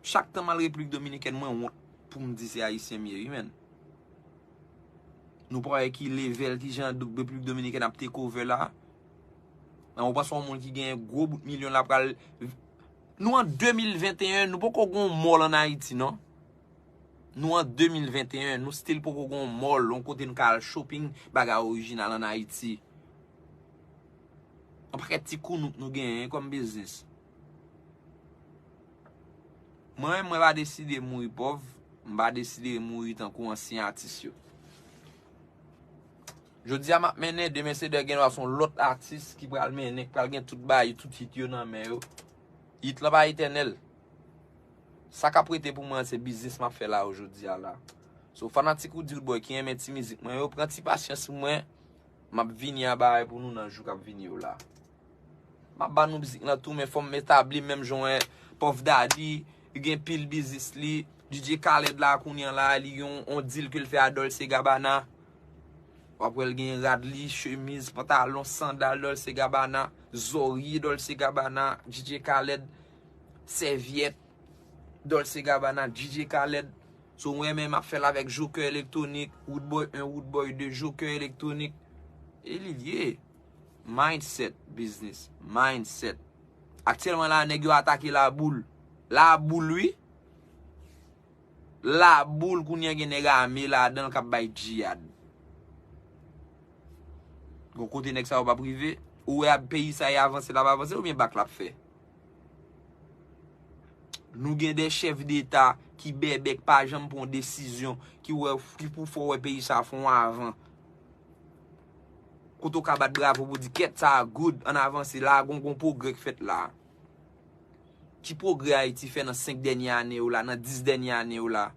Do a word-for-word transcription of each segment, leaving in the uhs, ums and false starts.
Chak tan m al Repiblik Dominikèn, mwen wont pou m di se Ayisyen m ye, wi, menn. Nou pa wè ki level, ki jan Repiblik Dominikèn ap take over la? Nan, ou panse yon moun ki gen gwo bout milyon la pral. Nou an de mil venteyen, nou poko gon mall an Ayiti, non. Nou an de mil venteyen, nou still poko gon mall, yon kote nou ka al shopping, bagay orijinal an Ayiti. Yon pakèt ti kounouk nou genyen kòm biznis. Mwen, mwen pa deside mouri pòv, m pa deside mouri tankou ansyen atis yo. Jodi a m ap mennen, demen se dè gen dwa se yon lòt atis ki pral mennen, ki pral gen tout bay, tout hit yo nan men yo. Hit lan pa etènèl. Sa k ap rete pou mwen, se biznis m ap fè la yo jodi a la. So, fanatik Roody Roodboy ki renmen ti mizik mwen yo, pran ti pasyans pou mwen, m ap vini a bagay pou nou nan jou k ap vini yo la. M ap ba nou mizik lan tou, men fò m etabli menm jan wè Puff Daddy, li gen pil biznis li. D J Khaled la kounye a la, li gen yon, yon deal ke l fè a Dolce Gabbana. W ap wè l gen rad li, chemiz, pantalon, sandal Dolce Gabbana, zòrye Dolce Gabbana, D J Khaled, sèvyèt Dolce Gabbana, D J Khaled. So, mwen menm m ap fè l avèk Joker Electronic, Roodboy en, Roodboy de, Joker Electronic. E li l ye. Mindset, biznis. Mindset. Aktyèlman la, nèg yo atake Laboul. Laboul, wi. Laboul, kounye a gen nèg ame ladan l k ap bay djiyad. Gon kote nèg sa yo p ap rive. Ou wè ap peyi sa y avanse, l ap avanse, oubyen bak l ap fè? Nou gen de chèf deta ki bèbè, k pa janm pran desizyon, ki wè, ki pou fè w wè peyi sa fè yon avan. Kote w ka bat bravo pou di, "Kèt, sa a good, ann avanse la, gon, gon pwogrè k fèt la." Ki pwogrè Ayiti fè nan senk dènye ane yo la, nan dis dènye ane yo la?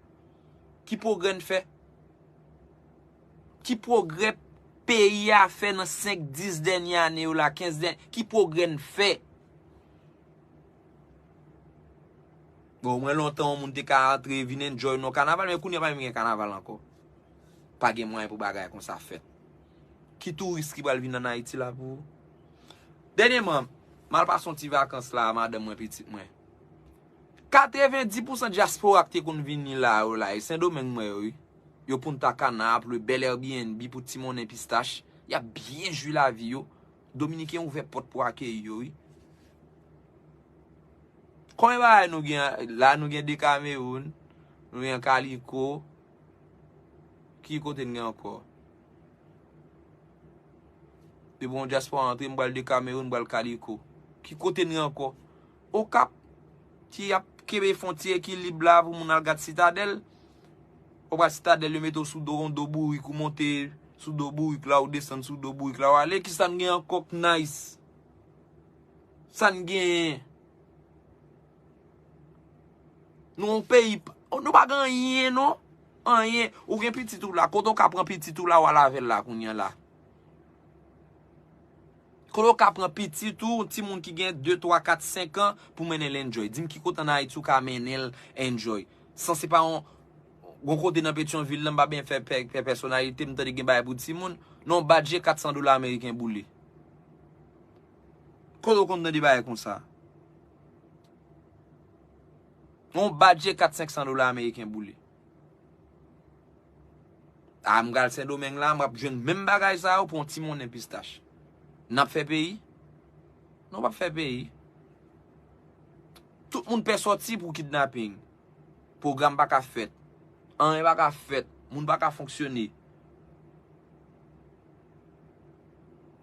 Ki pwogrè n fè? Ki pwogrè peyi a fè nan senk, dis dènye ane yo la, kenz dènye, ki pwogrè n fè? Bon, mwen lontan yon moun te ka antre, vin enjoy nan kanaval, men kounye a pa menm gen kanaval ankò. Pa gen mwayen pou bagay konsa fèt. Ki touris ki pral vin ann Ayiti la pou ou? Dènyèman, m al pase yon ti vakans la, madanm mwen, pitit mwen. Katrevenndis pousan dyaspora ki te konn vini la yo la, e Sendomeng mwen yo, wi. Yo Punta Cana, ap lwe bèl Airbnb pou ti monnen pistach. Y ap byen jwi lavi yo. Dominiken ouvè pòt pou akeyi yo, wi. Konbyen bagay nou gen la? Nou gen Decameron, nou gen Kaliko. Ki kote n gen ankò? Depi yon dyaspora antre, m pral Decameron, m pral Kaliko. Ki kote n gen ankò? Okap, ki ap kenbe fwontye ekilib la pou moun al gad Sitadèl. Ou pral Sitadèl, yo mete w sou do, yon do bourik, ou monte sou do bourik la, ou desann sou do bourik la, ou ale. Kisa n gen ankò k nice? Sa n genyen? Nou yon peyi, p- nou pa gen anyen, non. Anyen. Ou gen pitit ou la. Kote w ka pran pitit ou la, w al avè l la, kounye a la? Kote w ka pran pitit ou, yon timoun ki gen de, twa, kat, senk an, pou mennen l enjoy? Di m ki kote ann Ayiti ou ka mennen l enjoy? San se pa yon, yon kote nan Petyonvil la, m pa byen fè, fè, fè pèsonalite, m tande gen bagay pou timoun. Non, badje kat san dola ameriken boule. Kote w konn tande bagay konsa? Yon badje kat, senk san dola ameriken boule. A, m pral Sendomeng la, m ap jwenn menm bagay sa yo pou yon ti monnen pistach. N ap fè peyi? Non, p ap fè peyi. Tout moun pè sòti pou kidnaping. Pwogram pa ka fèt. Anyen pa ka fèt. Moun pa ka fonksyone.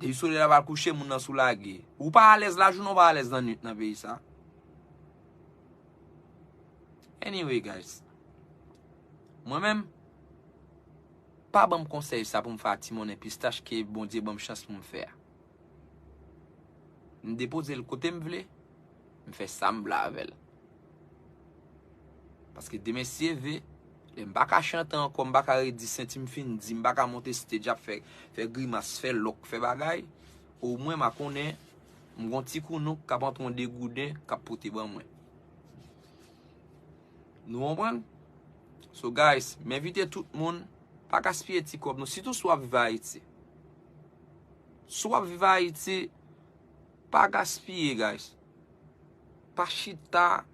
Depi solèy la pral kouche, moun nan sou lage. Ou pa alèz lajounen, ou pa alèz lannwit nan peyi sa. Anyway, guys. Mwen menm, pa ban m konsèy sa pou m fè a ti monnen pistach ke Bondye ban m chans pou m fè a. M depoze l kote m vle, m fè sa m vle avè l. Paske demen si Dye vle, lè m pa ka chante ankò, m pa ka redi senti m fin di, m pa ka monte stage ap fè, fè grimas, fè lòk, fè bagay, omwen m a konnen m gon ti kounouk k ap antre yon degouden k ap pote ban mwen. Nou konprann? So guys, m envite tout moun, pa gaspiye ti kòb nou, sitou si w ap viv Ayiti. Si w ap viv Ayiti, pa gaspiye, guys. Pa chita